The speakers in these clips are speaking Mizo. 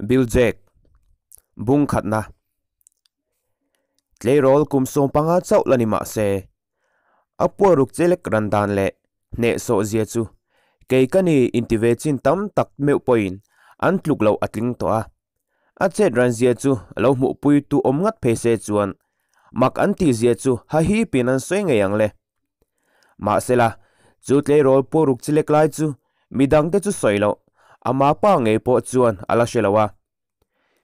Bill Jack, Bung khatna. Tleirawl kum 15 chauh la ni mah se, a puaruk chelek ran dan leh hnehsawh zia chu kei ka ni inti ve chin tam tak meuh pawhin an tluk loh a tling tawh a. A chet ran zia chu lo hmuhpui tu awm ngat phei se chuan mak an tih zia chu hahipin an sawi ngei ang le. Mahsela, chu tleirawl puaruk chelek lai chu midangte chu sawi loh, ama pa ngei pawh chuan a la hre lo a.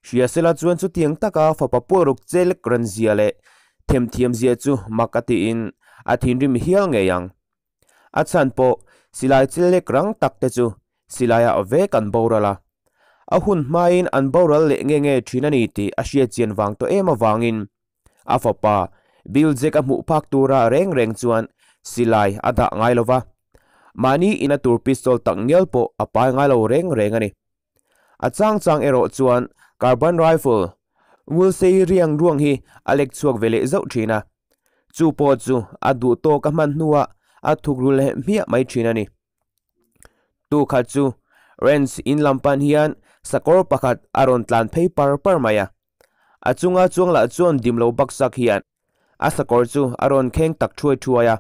Hriasela chuan chutiang taka fapa puaruk chelek ran zia leh themthiam zia chu mak a tiin a thinrim hial ngei ang. A chhan pawh silai chelek rang tak te chu silaiah vek an boral a. A hun hmain an boral leh nge nge thin a ni tih a hriatchian vang tawh em avangin a fapa Bill Jack a hmuh phak tura reng reng chuan silai a dah ngai lo va. Mahni ina tur pistol tak ngial pawh a pai ngai lo reng reng a ni. A chang chang erawh chuan carbine rifle ngulsei riang ruang hi a lek chhuak ve leh zauh thin a, chu pawh chu a duh tawk a hman hnuah a thuk ru leh hmiah mai thin a ni. Tu khat chu ranch in lam pan hian sakawr pakhat a rawn tlan phei par par mai a, a chunga chuang lah chuan dim lo baksak hian a sakawr chu a rawn kheng tak thuai thuai a.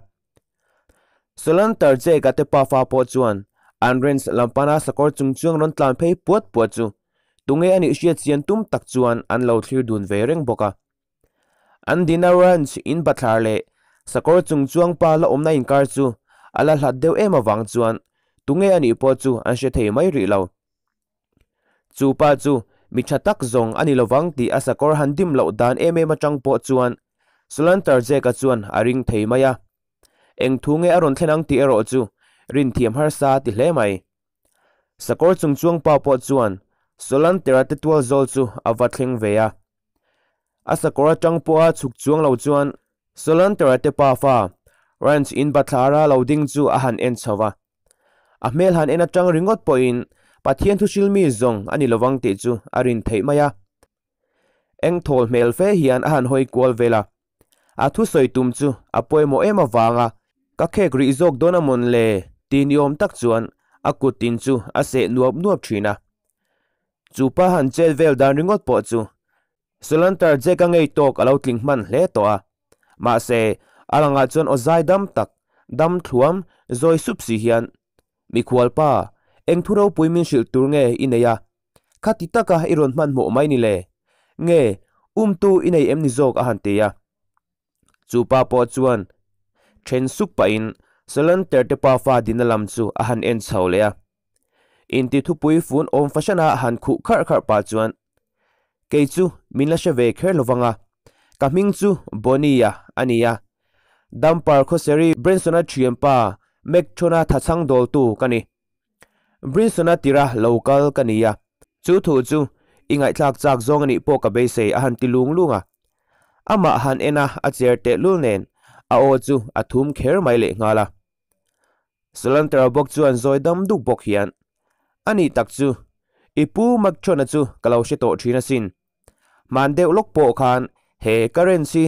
Solanter Jake-a te pafa pawh chuan an ranch lampana sakawr chung chuang rawn tlan phei puat puat chu tunge a nih hriat chian tum tak chuan an lo thlir dun ve reng bawk a. An dina ranch in bathlar leh sakawr chung chuang pa la awmna inkar chu a la hlat deuh em avang chuan tunge a nih pawh chu an hre thei mai rih lo. Chu pa chu mi tha tak zawng a ni lovang tih a sakawr han dim loh dan em em atang pawh chuan Solanter Jake-a chuan a ring thei mai a. Eng thu nge a rawn thlen ang tih erawh chu rinthiam harsa a ti hle mai. Sakawr chungchuang pa pawh chuan Solantera te tual zawl chu a va thleng ve a. A sakawr atang pawha chhuk chuang lo chuan Solantera te pafa ranch in bathlara lo ding chu a han en chho va. A hmel han en atang ringawt pawhin Pathian thuhrilmi zawng a ni lovang tih chu a rin theih mai a. Eng thawl hmel fe hian a han hawi kual vel a. A thusawi tum chu a pawimawh em avanga ka khek rih zawk dawn a mawn le ti ni awm tak chuan a kut tin chu a seh nuap nuap thin a. Chu pa han chet vel dan ringawt pawh chu Solanter Jack-a ngei tawk a lo tling hman hle tawh a. Mahse, a langah chuan aw zai dam tak, dam thluam, zawi sup si hian, Mikhual pa, eng thu ropui min hrilh tur nge i nei a? Khati taka i rawn hmanhmawh mai ni le? Nge, umtu i nei em ni zawk a han ti a. Chu pa pawh chuan then suk pahin Solanter te pafa dina lam chu a han en chho leh a. Inti thupui fun awm fahran a han khuh kharh kharh pah chuan, Kei chu min la hre ve kher lo vang a, ka hming chu Bonnie-a a ni a, Damper Khawseri Branson-a thianpa Macthona thachhang dawltu ka ni. Brinson-a tira lo kal ka ni a, chu thu chu i ngaihthlak chak zawng a nih pawh ka beisei a han ti lung lung a. Amah han en a, a cher tehlul nen a aw chu a thum kher mai lehnghal a. Solantera bawk chuan zawi dam duk bawk hian, A nih tak chu, i pu Macron-a chu ka lo hre tawh thin asin. Hman deuh lawk pawh khan he currency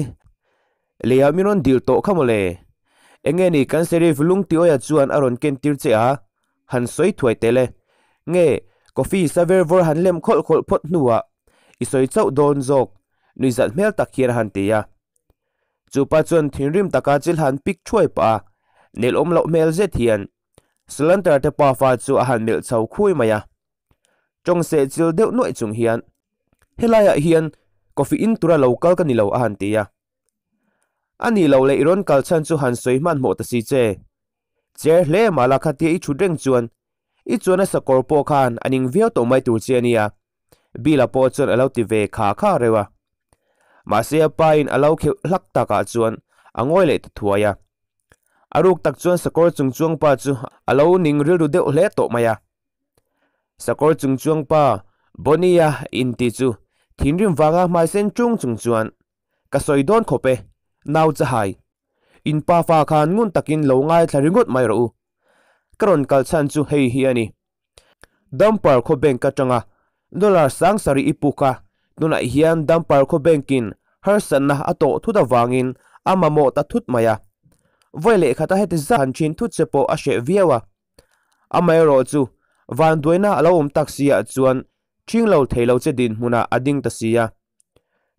leiah min rawn dil tawh kha mawle. Enge ni kan Sheriff Lungtiawia chuan a rawn ken tir che a, han sawi thuai tel e. Nge coffee sa ver vawr han lem khawlh khawlh phawt hnuah i sawi chauh dawn zawk nuihzat hmel tak hian a han ti a. Chupa chuan thinrim taka chil han pik thuai pah a, nelawm loh hmel zet hian Solanter te pafa chu a han melh chho khui mai a. Tawng seh chil deuh nuaih chung hian, Helaiah hian coffee in tura lo kal ka ni lo a han ti a. A nih loh leh i rawn kal chhan chu han sawi hmanhmawh ta si che. Cher hle mah la khatia i thut reng chuan i chuan a sakawr pawh khan a ning viau tawh mai tur che a nia. Bill-a pawh chuan a lo ti ve kha kha reuh a. Mahse a pa in a lo kheuh hlak takah chuan a ngawi leh ta thuai a. A ruk tak chuan sakawr chung chuang pa chu a lo ning rilru deuh hle tawh mai a. Sakawr chung chuang pa Bonnie-a inti chu thinrim vanga hmai sen chung chung chuan ka sawi dawn khawp e, nau chahai. In pa fa khan ngun takin lo ngaithla ringawt mai rawh u. Ka rawn kal chhan chu hei hi a ni. Dumper khaw bank atanga dollar 7000 i puk a, tunah hian Dumper khaw bank in harsatna a tawh thut avangin a mamawh ta thut mai a. Vawi leh khata heti zat han thin thut che pawh a hreh viau a. Amaherawhchu, vanduaina a lo awm tak si ah chuan Ṭhing lo thei lo che dinhmunah a ding ta si a.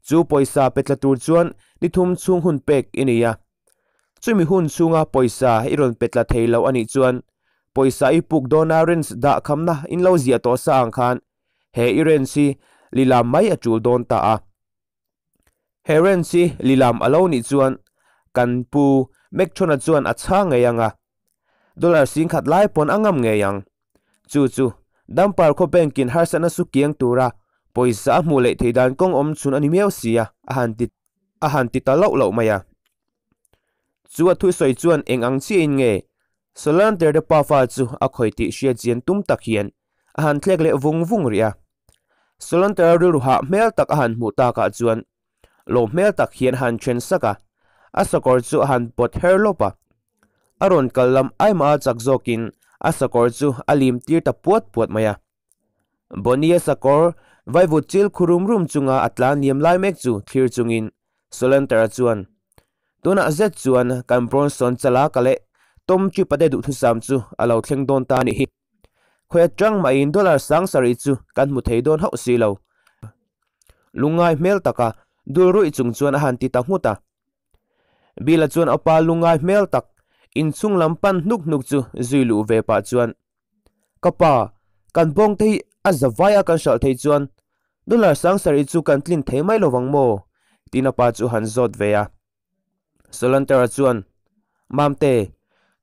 Chu pawisa pe tla tur chuan ni thum chhung hun pek i nei a. Chumi hun chhunga pawisa i rawn pe tla thei lo a nih chuan pawisa i puk dawna rents dah khamna in lo ziah tawh sa ang khan he i rents hi lilam mai a tul dawn ta a. He rents hi lilam a lo nih chuan kan pu Mcthona chuan a chhang ngei ang a, dollar singkhat lai pawn a ngam ngei ang. Chu chu Damper khaw bank in harsatna su kiang tura pawisa a hmuh leh theih dan kawng awm chhun a ni miau si a, a han ti a han ti ta loh loh mai a. Chu a thusawi chuan eng ang chiahin nge Solanter te pafa chu a khawih tih hriat chian tum tak hian a han thlek leh vung vung rih a. Solanter rilru hah hmel tak a han hmuh takah chuan lawm hmel tak hian a han then sak a, a sakawr chu a han pawt her lawp a. A rawn kal lam aimah a chak zawkin a sakawr chu a lim tir ta puat puat mai a. Bonnie-a sakawr vaivut chil khu rum rum chunga a tlan liam lai mek chu thlir chungin Solanter-a chuan, Tunah zet chuan kan Bronson chalaka leh Tom Chip-a te duhthusam chu a lo thleng dawn ta a nih hi. Khawi atang mahin dollar sang sarih chu kan hmu thei dawn hauh si lo. Lungngai hmel taka dul ruih chung chuan a han ti ta nghut a. Bill-a chuan a pa lungngai hmel tak inchhung lam pan hnuk hnuk chu zui luh ve pah chuan, Ka pa, kan bawng te hi a za vai a kan hralh thei chuan dollar sang sarih chu kan tlin thei mai lovang maw? tiin a pa chu a han zawt ve a. Solantera chuan, Mamte,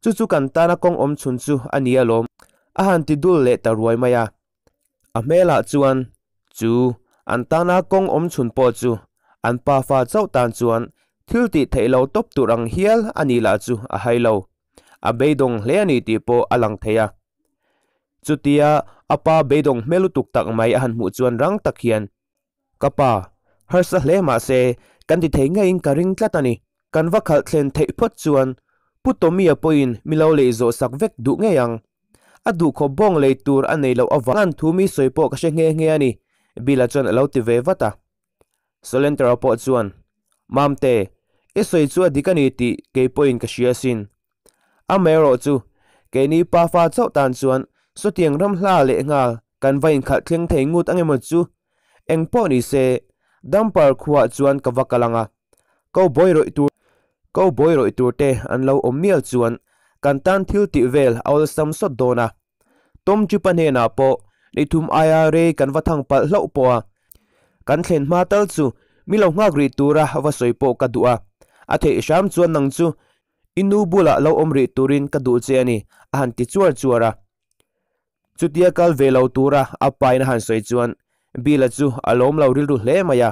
chu chu kan tana kawng awm chhun chu a ni alawm, a han ti dul leh ta ruai mai a. A hmelah chuan chu an tana kawng awm chhun pawh chu an pafa chauh tan chuan thil tih theih lo tawp tur ang hial a nih lah chu a hai lo. A beidawng hle a ni tih pawh a lang thei a. Chutia a pa beidawng hmel lutuk tak mai a han hmuh chuan rang tak hian, Ka pa, harsa hle mahse kan ti thei ngeiin ka ring tlat a ni. Kan va khalh thlen theih phawt chuan Pu Tommy-a pawhin mi lo lei zawh sak vek duh ngei ang. A duhkhawp bawng lei tur a nei loh avang thu mi sawi pawh ka hre nghe nghe a ni, Bill-a chuan a lo ti ve vat a. Solenter-a pawh chuan, Mamte, i sawi chu a dik a ni tih kei pawhin ka hria asin. Amaherawh chu, keini pafa chauh tan chuan sawtiang ram hla leh nghal kan va inkhalh thleng thei ngut ang emaw chu? Eng pawh ni se, Dumper khuaah chuan ka va kal ang a, cowboy rawih tur cowboy rawih tur te an lo awm mial chuan kan tan thil tih vel a awlsam sawt dawn a. Tom Chipa hnenah pawh ni thum aia rei kan va thang palh hlauh pawh a, kan thlen hma tal chu mi lo nghak rih tura va sawi pawh ka duh a, a theih hram chuan nang chu I nu bulah lo awm rih turin ka duh che a ni, a han ti chuar chuar a. Chutia kal ve lo tura a pain a han sawi chuan Bill-a chu a lawm lo rilru hle mai a.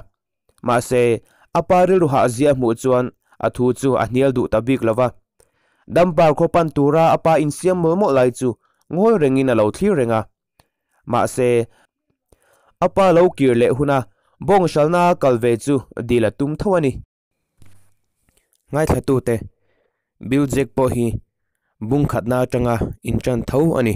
Mahse, a pa rilru hahzia a hmuh chuan a thu chu a hnial duh ta bik lo va. Damper khaw pan tura a pa insiam mawlh mawlh lai chu ngawi rengin a lo thlir reng a. Mahse, a pa lo kir leh huna bawng hralna kal ve chu dil a tum tho a ni. Ngaithlatute, Bill Jack pawh hi bung khatna atanga intan tho a ni.